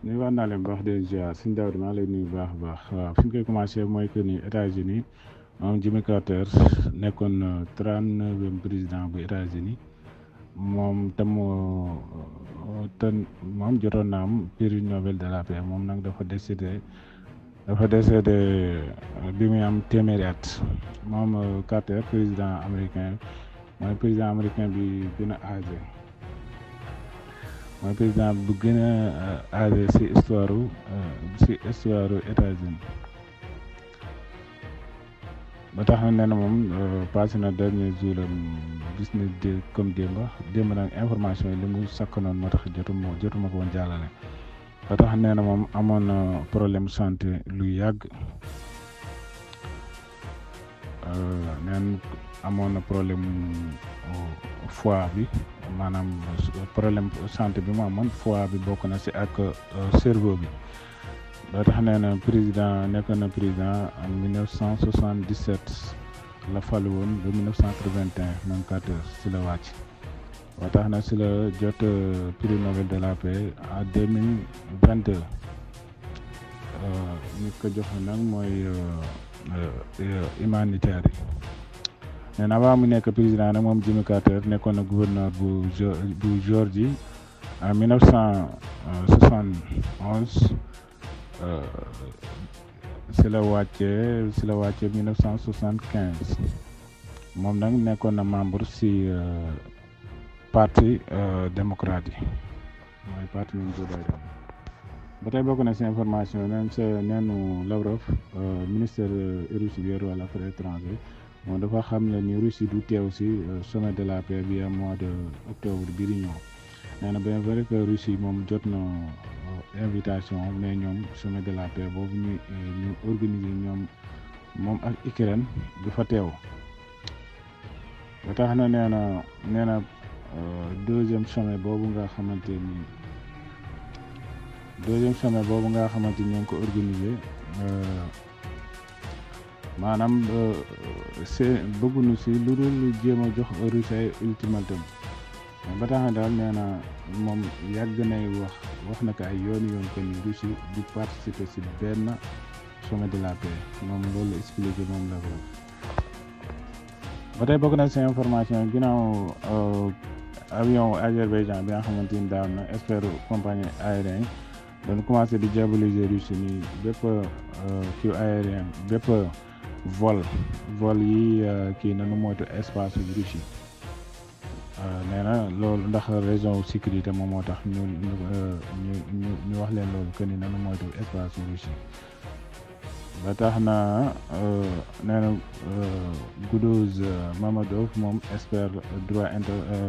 nuyuwaat naa leen bu baax di ziar suñu Daouda maa ngi lay nuyu bu baax a baax waaw fi ñu koy commencé mooy que ni États-Unis moom Jimmy Carter nekkoon 39e président bu États-Unis moom tam te moom jotoon na am prix Nobel de la paix moom nag dafa décédé bi muy am téeméeri at moom Carter président américain mooy président américain bi gën a âgé. mooy président bu gën a âgé si histoire États-Unis ba tax na nee na moom passé na dernier jour am gis na comme démb nag information yi li mu sakkanoon moo tax jotuma ko woon jàllale ba tax nee na moom amoon na problème santé lu yàgg neen amoon na problème foie bi maanaam problème santé bi mu amoon foie bi bokk na si ak cerveau bi ba tax nee na nekk na président en 1977 la falu woon ba 1981 moom Carter si la wàcc ba tax na si la jot prix Nobel de la paix en 2022 nit ko joxe nag mooy humanitaire yi nee na avant mu nekk président nag moom Jimmy Carter nekkoon na gouverneur bu Georgie en 1971 si la wàccee 1975 moom nag nekkoon na membre si parti démocrate yi mooy parti ñun Joe Biden ba tey bokk na si information neenu Lavrov ministère Russie bi yor wàllu affaires étrangères moom dafa xam ne ni Russie du teew si sommet de la paix bi mois de octobre bii di ñëw nee na bien vrai que Russie moom jot na invitation mais ñoom sommet de la paix boobu ñu organiser ñoom moom ak Ukraine du fa teew ba tax na nee na deuxième sommet boobu nga xamante ni ñoo ngi ko organiser maanaam bëgguñu si lu dul jéem a jox Russie ay ultimatum ba tax na daal nee na moom yàgg nay wax na ko ay yoon que ni Russie du participer si benn sommet de la paix moom loolu la expliqué moom la ko ba tey bokk na si information ginnaaw avion Azerbaïdjan bi nga xamante ni daal na espère compagnie aérienne dañu commencé di diaboliser Russie ni bépp kii aérien bépp vol yi kii nanu moytu espace bu Russie nee na loolu ndax raison sécurité moom moo tax ñu wax leen loolu que ni nanu moytu espace bu Russie ba tax na nee na Goudouz Mamadov moom expert droit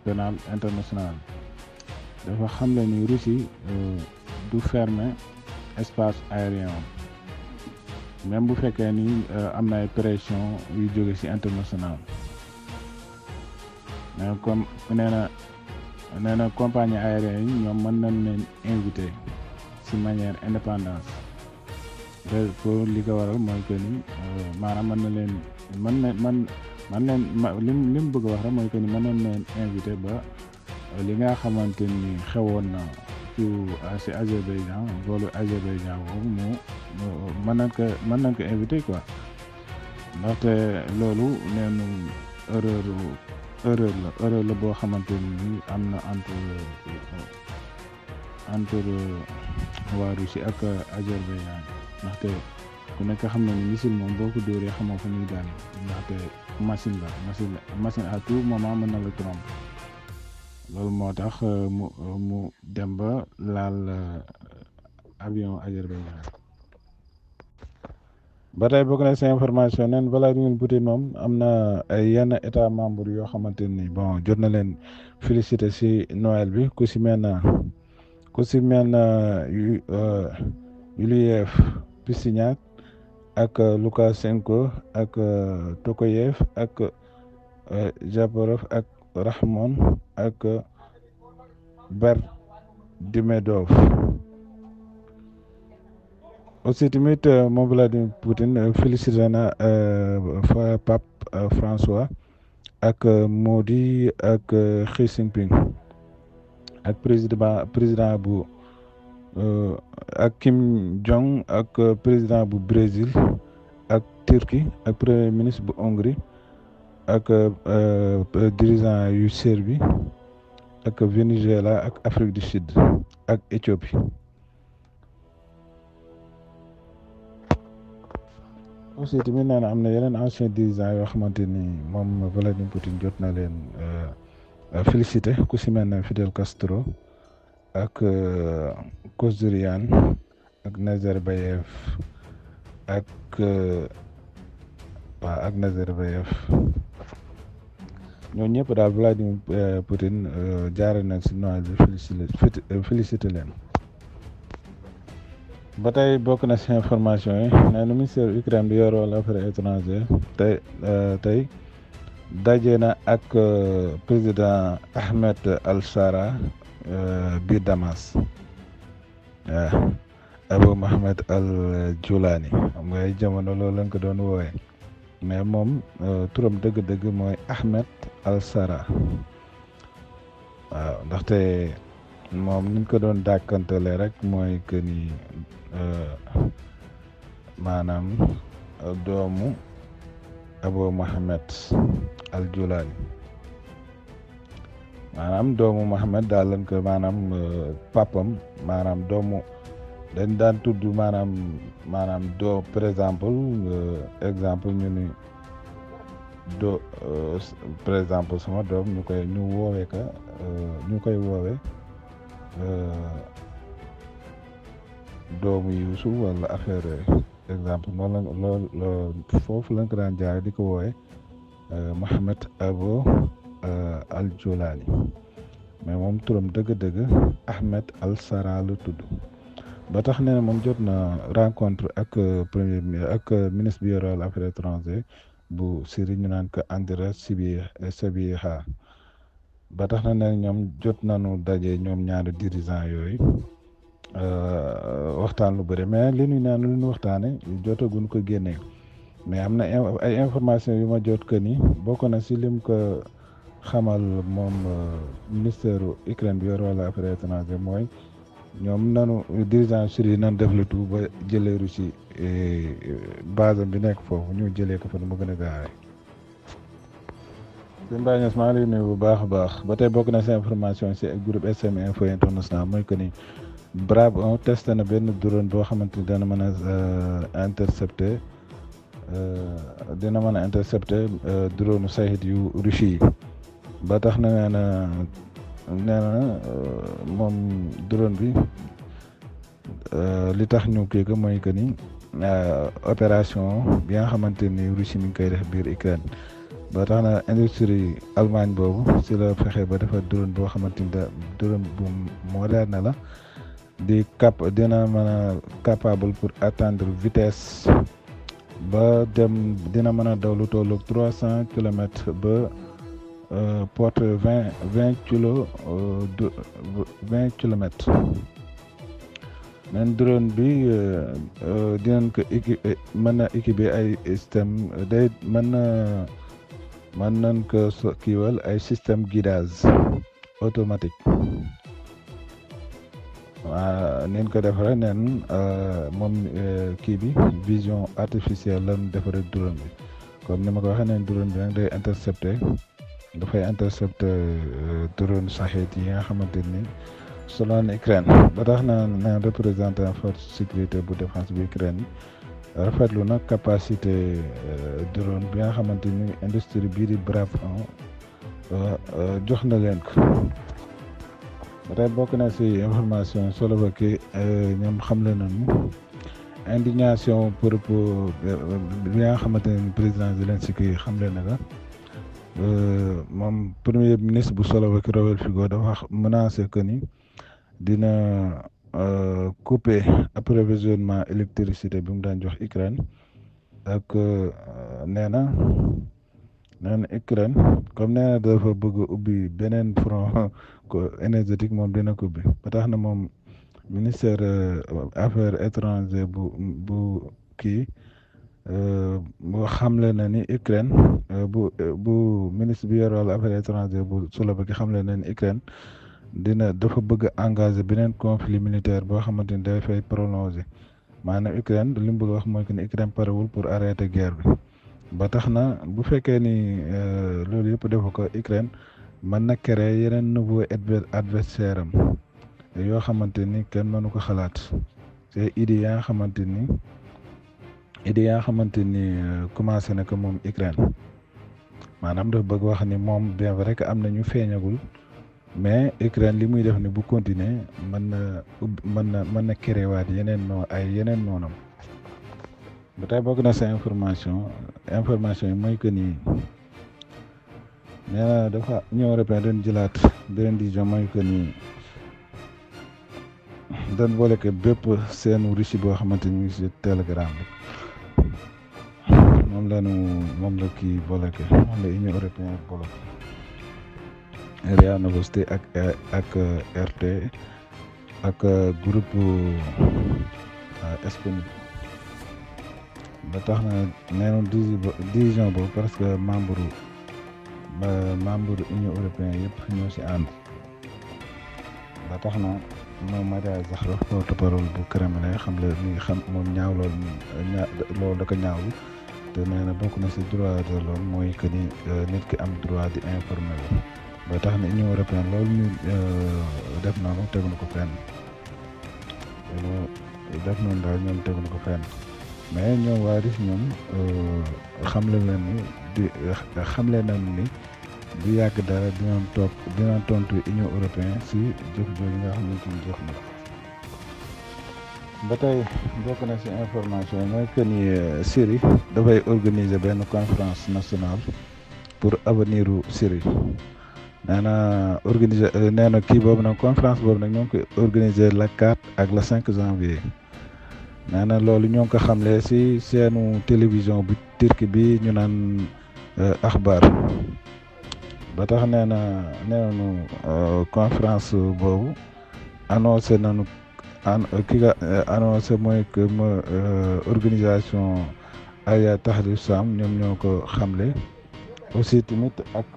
pénal international dafa xam le ni Russie du fermer espace aérien même bu fekkee ni am na ay pression yu jóge ci international mais comme nee na compagnie aérienne yi ñoom mën nañ leen invité ci manière indépendance pour li ko waral mooy que ni maanaam li mu bëgg a wax rek mooy que ni mën nañ leen invité ba li nga xamante ni xewoon na ci Azerbaïdjan voolu Azerbaïdjan boobu mën nañ ko invité quoi ndaxte loolu neenu erreur la boo xamante ni am na entre waa Russie ak Azerbaïdjan ndaxte ku nekk xam na ni missile moom boo ko dóoree xamoo fa ñuy daane ndaxte machine à tout moment mën na la tromper loolu moo tax mu dem ba laal avion Azerbaïdjan ba tey bokk na si information neen Vladimir Poutine moom am na ay yenn état membre yoo xamante ni bon jot na leen félicité si Noël bi ku si mel na Yuliyev Pisciniak ak Lukashenko ak Tokayev ak Japarov ak Rahmon ak Berdimedov aussi tamit moom Vladimir Poutine félicité na Pape François ak Modi ak Xi Jinping ak président bu ak Kim Jong ak président bu Brésil ak Turquie ak premier ministre bu Hongrie ak dirigeant yu Serbie ak Venezuela ak Afrique du Sud ak Éthiopie. aussi tamit nee na am na yeneen ancien dirigeant yoo xamante ni moom Vladimir Poutine jot na leen félicité ku si mel ne Fidel Castro ak Kozurian ak Nazarbayev ak ak Nazarbayev ñooñu ñëpp daal Vladimir Poutine jaare na si noix bi félicité leen. ba tey bokk na si information yi nee na ministère Ukraine bi yor wàllu affaires étrangères tey daje na ak président Ahmed al-Shara biir Damas waaw Abu Mohamed al-Julani xam nga ay jamono loolu lañ ko doon woowee mais moom turam dëgg-dëgg mooy Ahmed al-Shara waaw ndaxte moom niñ ko doon dàkkantale rek mooy que ni maanaam doomu Abu Mohamed al-Julani maanaam doomu Mohamed daal lañ ko maanaam papam maanaam doomu dañ daan tudd maanaam doo par exemple ñu ni do par exemple sama doom ñu koy woowee doomu Yuusuf wala affaire exemple loolu foofu lañ ko daan jaare di ko woowe Mohamed Abu al-Julani mais moom turam dëgg-dëgg Ahmed al-Shara la tudd ba tax ne moom jot na rencontre ak ministre bi yor affaires étrangères bu Syrie ñu naan ko Andrei Sybiha ba tax na ne ñoom jot nañu daje ñoom ñaari dirigeant yooyu waxtaan lu bëri mais li ñu waxtaane jotaguñ ko génnee mais am na ay information yu ma jot que ni bokk na si lim ko xamal moom ministère Ukraine bi yor wàllu affaires étrangères mooy ñoom nanu dirigeant Syrie nan def le tout ba jëlee Russie base bi nekk foofu ñu jëlee ko fa nu mu gën a gaawee. Mbaye Niass maa ngi lay nuyu bu baax a baax ba tey bokk na si information si groupe SM Info International mooy que ni Bravo testé na benn drone boo xamante ni dina mën a intercepter drone Shahed yu Russie yi ba tax na nee na moom drone bi li tax ñu kii ko mooy que ni opération bi nga xamante ni Russie mi ngi koy def biir Ukraine ba tax na industrie Allemagne boobu si la fexe ba defar drone boo xamante ni drone bu moderne la dina mën a capable pour atteindre vitesse ba dem dina mën a daw lu tollu 300 kilomètres ba porte 20 kilomètres nen drone bi dinañ ko mën na équiper ay système mën nañ ko kiiwal ay système guidage automatique waaw neen ko defaree neen moom kii bi vision artificielle lañ defaree drone bi comme ni ma ko waxee neen drone bi nag dafay intercepter drone Shahed yi nga xamante ni solo na Ukraine ba tax na représentant force sécurité bu défense bu Ukraine rafetlu nag capacité drone bi nga xamante ni industrie bii di Brave jox na leen ko. ba tey bokk na si information Slovaquie ñoom xamle nañu indignation pour bi nga xamante ne président Zelensky xamle na la moom premier ministre bu Slovaquie Robert Fico dafa menacé que ni dina couper approvisionnement électricité bi mu daan jox Ukraine ak nee na Ukraine comme nee na dafa bëgg ubbi beneen front énergétique moom dina ko ubbi ba tax na moom ministère affaires étrangères bu kii bu xamle na ni Ukraine bu ministre bi yor wàllu affaires étrangères bu Slovaquie xamle na ni Ukraine dafa bëgg engagé beneen conflit militaire boo xamante ni dafay prolongé maanaam Ukraine li mu bëgg wax mooy que ni Ukraine parewul pour arrêter guerre bi ba tax na bu fekkee ni loolu yëpp defu ko Ukraine mën na créer yeneen nouveau adversaire am yoo xamante ni kenn mënu ko xalaat c'est idée yaa xamante ni commencé na ko moom Ukraine maanaam dafa bëgg wax ni moom bien vrai que am na ñu feeñagul mais Ukraine li muy def ni bu continuer mën na créer waat yeneen noonam ba tey bokk na sa information yi mooy que ni nee na dafa Union européenne doon jëlaat beneen décision mooy que ni dañ boole que bépp seen Russie boo xamante ni ci Telegram bi moom la kii bloqué moom la Union européenne bloqué RIA Novosti ak RT ak groupe Sputnik ba tax na nee na décision boobu parce que membre Union européenne yëpp ñoo ci ànd ba tax na moom Maria Zakharov porte-parole bu Kremlin moom ñaaw loolu da ko ñaawlu te nee na bokk na ci droit de l'homme mooy que ni nit ki am droit di informer wu ba tax na Union européenne loolu ñu def noonu tegu na ko fenn def noonu daal ñoom tegu na ko fenn mais ñoom waa RIS ñoom xamle nañ ni du yàgg dara dinañ tontu Union européenne si jëf jooju nga xamante ni jëf na ba tey bokk na si information yi mooy que ni Syrie dafay organiser benn conférence nationale pour avenir u Syrie nee na kii boobu nag conférence boobu nag ñoo ngi koy organiser le 4 ak le 5 janvier nee na loolu ñoo ngi ko xamle si seenu télévision bu Turquie bi ñu naan Akhbar ba tax nee nañu conférence boobu annoncé nañu ki nga annoncé mooy que organisation Aya Tahrir Sham ñoom ñoo ko xamle aussi tamit ak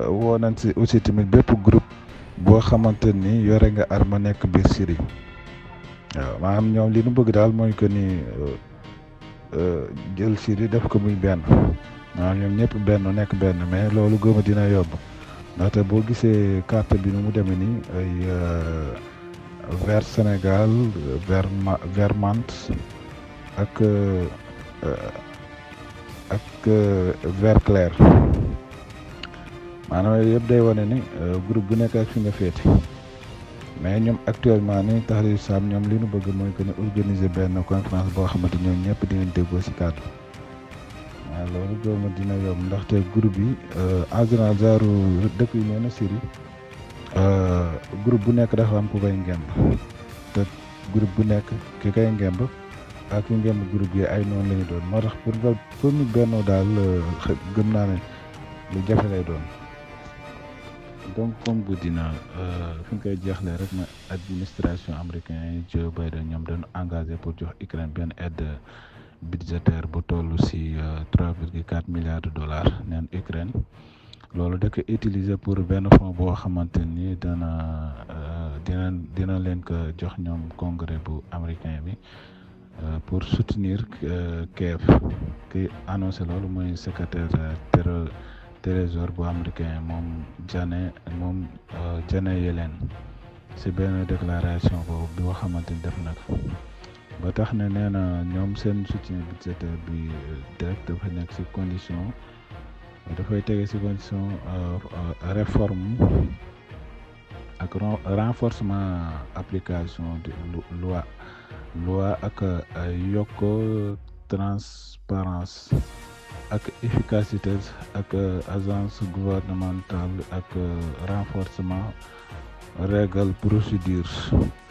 woo nañ si aussi tamit bépp groupe boo xamante ni yore nga arme nekk biir Syrie waaw maanaam ñoom li nu bëgg daal mooy que ni jël Syrie def ko muy benn waaw ñoom ñëpp nekk benn mais loolu gëma dina yomb ndaxte boo gisee carte bi nu mu demee nii ay vers Sénégal vers Mantes ak vers Clair maanaam yooyu yëpp day wane ni groupe bu nekk ak fi nga féete mais ñoom actuellement ni Tahrir Sham ñoom li ñu bëgg mooy que ni organiser benn conférence boo xamante ñoom ñëpp dinañ déggoo ci kàddu waaw loolu gëma dina yomb ndaxte groupe yi en général genre dëkk yu mel ne Syrie groupe bu nekk dafa am ku koy ngemb te groupe bu nekk ki koy ngemb ak ki ngemb groupe yi ay noonu la ñu doon moo tax pour ñu bennoo daal gëm naa ne lu jafe lay doon donc comme bu dina fi nga koy jeexlee rek na administration américaine Joe Biden ñoom dañu engagé pour jox Ukraine benn aide budgétaire bu toll ci 3,4 milliards de dollars neen Ukraine loolu da ko utiliser pour benn fonds boo xamante ni dina leen ko jox ñoom congrès bu américain bi pour soutenir Kiev ki annoncé loolu mooy secrétaire trésor bu américain moom Janet Yellen ci benn déclaration boobu bi nga xamante ni def na ko ba tax ne nee na ñoom seen soutien budgétaire bi direct dafa nekk ci condition dafay tege ci condition réforme ak renforcement application de loi ak yokk transparence ak efficacité ak agence gouvernementale ak renforcement règle procédure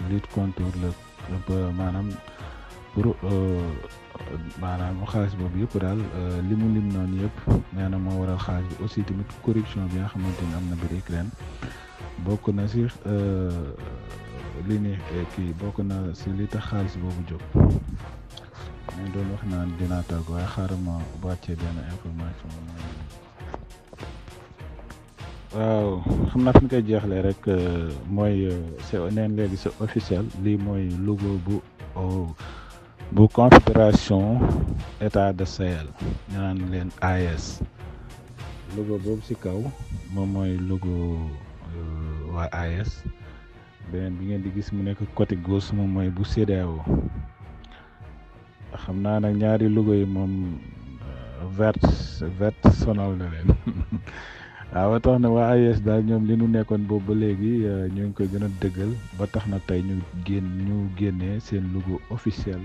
lutte contre le maanaam pour maanaam xaalis boobu yëpp daal li mu lim noonu yëpp nee na moo waral xaalis bi aussi tamit corruption bi nga xamante ni am na biir Ukraine bokk na ci bokk na ci li tax xaalis boobu jóg ñu doon wax naan dinaa tàgg waaye xaaral ma wàccee benn information waaw xam naa fi ñu koy jeexlee rek mooy c'est neen léegi c'est officiel lii mooy logo bu confédération état de Sahel ñu naan leen AES logo boobu ci kaw moom mooy logo waa AES beneen bi ngeen di gis mu nekk côté gauche moom mooy bu CEDEAO xam naa nag ñaari logo yi moom vert sonal na leen waaw ba tax na waa AES daal ñoom li nu nekkoon boobu ba léegi ñu ngi koy gën a dëggal ba tax na tey ñu génnee seen logo officiel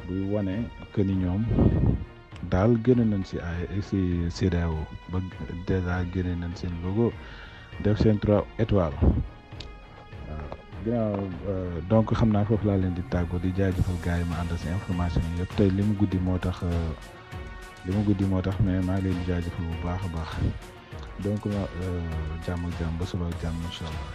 buy wane que ni ñoom daal génne nañ ci ci CEDEAO ba déjà génne nañ seen logo def seen 3 étoiles waaw ginnaaw donc xam naa foofu laa leen di tàggoo di jaajëfal gars yi ma àndal ci information yi yëpp tey li mu guddi moo tax mais maa ngi leen di jaajëfal bu baax a baax donc jàmm ak jàmm ba suba ak jàmm incha allah.